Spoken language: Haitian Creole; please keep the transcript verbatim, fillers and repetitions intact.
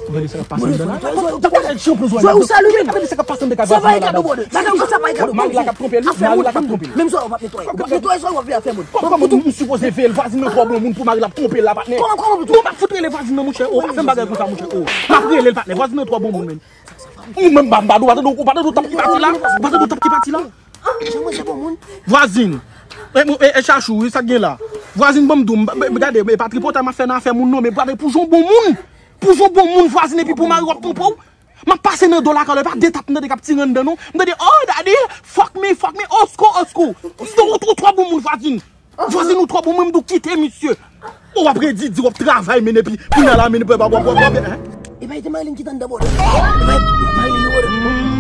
Gade sa k ap pase anndan nan. Gade sa k ap pase anndan kay vwazin nan ladan. Mari la k ap twonpe li, mari la k ap twonpe li. Kòman m sipoze veye l? Vwazin nan twò bon moun pou mari l ap twonpe l la, patnè. Non, m ap fout rele vwazin nan, monchè. O, pa fè m bagay konsa, monchè. O, m ap rele l, patnè. Vwazin nan twò bon moun, menn. Ou menm, m pa, m pa dou, ou pa tande w t ap ki pati la? Ou pa tande w t ap ki pati la? Vwazin. E, e, e, Chachou, wi, sa k gen la? Vwazin, ban m di w, m, m, gade, e pa tripotay m ap fè nan afè moun, non, men gade pou jan w bon moun. Pou jan w bon moun, vwazin, epi pou mari w ap twonpe w. M ap pase nan do lakay la, e pa de tap m tande k ap tire anndan, non. M tande, "Oh, daddy, fuck me, fuck me, oskou, oskou." M di w, ou twò bon moun, vwazin. Vwazin, ou twò bon, mwen, m di w kite misye. Ou ap redi, di w ap travay, men epi kounye a la, men epi, bwa, bwa, bwa, bwa, hein? E pa ete Marilyn ki t anndan, brother. E pa Marilyn, brother.